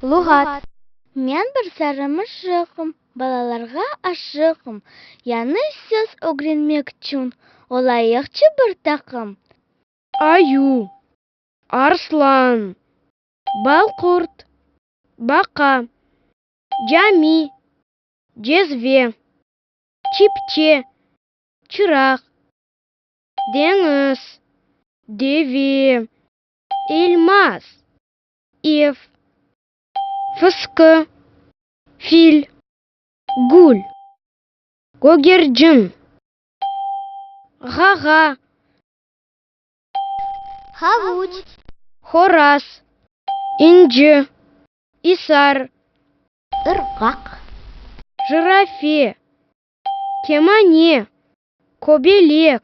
Luğat. Men bir sarı mışığım, Balalarğa aşığım. Yañı söz ögrenmek içün Olayıqçı bir taqım. Ayu, arslan, balqurt, baqa, cami, cezve, çipçe, çıraq, deñiz, deve, elmaz, ev, fısqı, fil, gül, gögercin, ğağa, Havuç. Horaz, inci, isar. Irğaq. Jirafe, kemane, kobelek,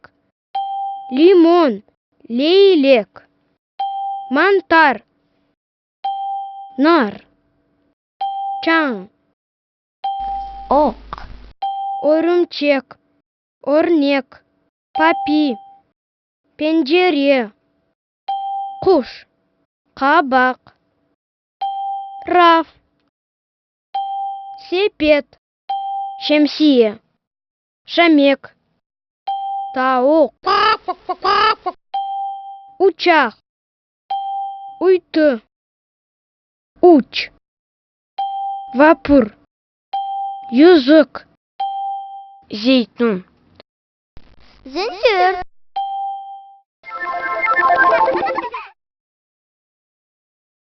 limon, leylek, mantar, nar, çañ. Oq. Örümçek, örnek, papi, pencere, quş, qabaq, raf, sepet, şemsiye, şamek, tavuq, uçaq, uytu, uç, vapur, yüzük, zeytun. Zencir.